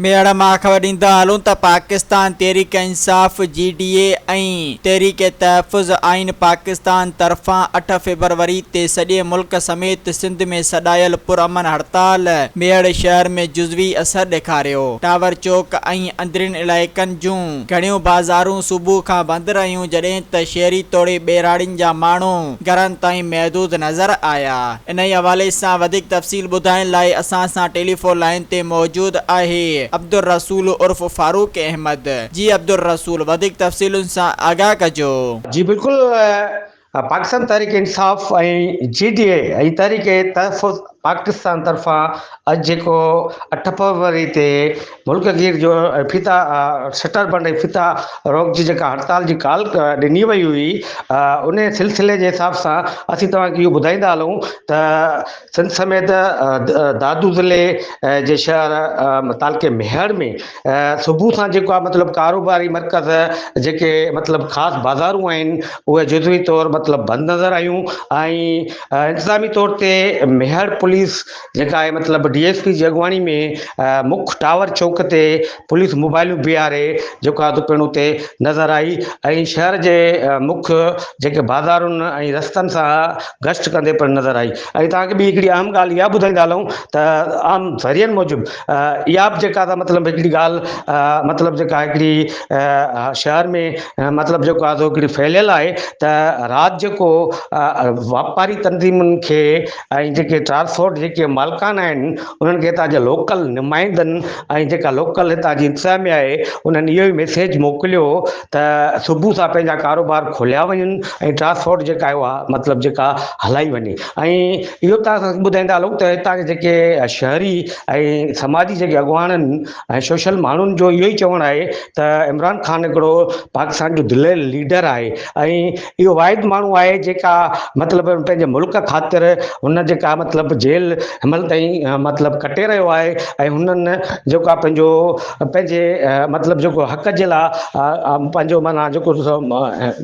ميهڙ مان خبر ڏيندا هلون ته پاڪستان تحريڪ انصاف، جي ڊي اي ۽ تحريڪ تحفظ آئين پاڪستان طرفان اٺ فيبروري تي سڄي ملڪ سميت سنڌ ۾ سڏايل پرامن هڙتال ميهڙ شهر ۾ جزوي اثر ڏيکاريو. ٽاور چوڪ ۽ اندرين علائقن جون گهڻيون بازارون صبح کان بند رهيون جڏهن ته شهري توڙي ٻهراڙين جا ماڻهو گهرن تائين محدود نظر آيا. انهي حوالي سان وڌيڪ تفصيل ٻڌائڻ لاء اسان سان ٽيليفون لائين تي موجود آهي عبدالرسول عرف فاروق احمد جي عبدالرسول وڌيڪ تفصيلن سان آگاهه ڪجو. جي بلڪل پاڪستان تحريڪ انصاف ۽ جي ڊي اي ۽ تحريڪ تحفظ پاڪستان طرفان اڄ جيڪو اٺ فيبروري تي ملڪ گير جو ڦيٿا شٽر بند ۽ ڦيٿا روڪ جي جيڪا هڙتال جي ڪال ڏني وئي هئي ان سلسلي جي حساب سان اسين توهان کي اهو ٻڌائيندا هلون ته سنڌ سميت دادو ضلعي جي شهر تعلقي ميهڙ ۾ صبح سان جيڪو آهي مطلب ڪاروباري مرڪز جيڪي مطلب خاص بازارون آهن اهي جزوي طور مطلب بند نظر آيون ۽ انتظامي طور تي ميهڙ پوليس جيڪا آهي مطلب ڊي ايس پي جي اڳواڻي ۾ مک ٽاور چوڪ تي پوليس موبائلون بيهاري جيڪو آهي پڻ اتي نظر آئي ۽ شهر جي مک جيڪي بازارن ۽ رستن سان گشت ڪندي پڻ نظر آئي ۽ توهان کي ٻي هڪڙي اهم ڳالهه اها ٻڌائيندا هلون ته عام ذريعن موجب اها به جيڪا ته مطلب هڪڙي ڳالهه مطلب جيڪا هڪڙي شهر ۾ مطلب جيڪو آهي سو هڪڙي ڦهليل آهي ته رات جيڪو واپاري تنظيمن کي ۽ جيڪي ٽرانسپورٽ جيڪي مالڪان آهن انهن کي هتان جي لوڪل نمائندن ۽ جيڪا لوڪل هتان جي انتظاميا آهي انهن اهو ئي ميسيج موڪليو ته صبح سان پنهنجا ڪاروبار کوليا وڃن ۽ ٽرانسپورٽ جيڪا آهي اها مطلب جيڪا هلائي وڃي ۽ اهو توهان کي ٻڌائيندا هلون ته هتان جا جيڪي شهري ۽ سماجي جيڪي اڳواڻ آهن ۽ سوشل ماڻهن جو اهو ئي چوڻ آهي ته عمران خان هڪڙو پاڪستان جو دلير ليڊر آهي ۽ اهو واحد ماڻهو آهي جيڪا مطلب پنهنجي ملڪ خاطر هن جيڪا مطلب جيل هن مهل تائين مطلب ڪٽي رهيو آهي ۽ هنن جيڪو آهي پنهنجو پنهنجي مطلب جيڪو حق جي لاء پنهنجو معنيٰ جيڪو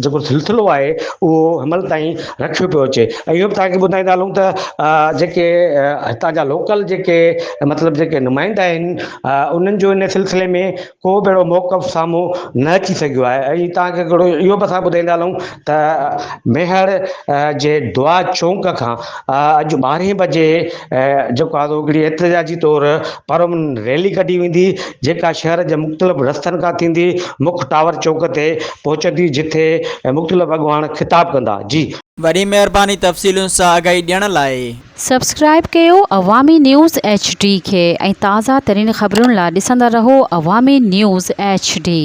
جيڪو سلسلو آهي اهو هن مهل تائين رکيو پيو اچي ۽ اهو به توهان کي ٻڌائيندا هلون ته جيڪي هتان جا لوڪل جيڪي مطلب جيڪي نمائندا آهن انهن جو ان سلسلي ۾ ڪو به اهڙو موقف سامهون نه اچي سگهيو آهي ۽ توهان کي هڪڙو اهو به اسان ٻڌائيندا هلون ته ميهڙ جي دعا چونڪ کان اڄ ٻارهين بجي جيڪو آهي هڪڙي احتجاجي طور پرامن ريلي ڪڍي ويندي جيڪا شهر جي مختلف رستن کان ٿيندي مک ٽاور چوڪ تي پهچندي جٿي مختلف اڳواڻ خطاب ڪندا جي. وڏي مهرباني تفصيلن سان آگاهي ڏيڻ لاء. سبسڪرائيب ڪيو عوامي نيوز ايڇ ڊي کي ۽ تازه ترين خبرن لا ڏسندا رهو عوامي نيوز ايڇ ڊي.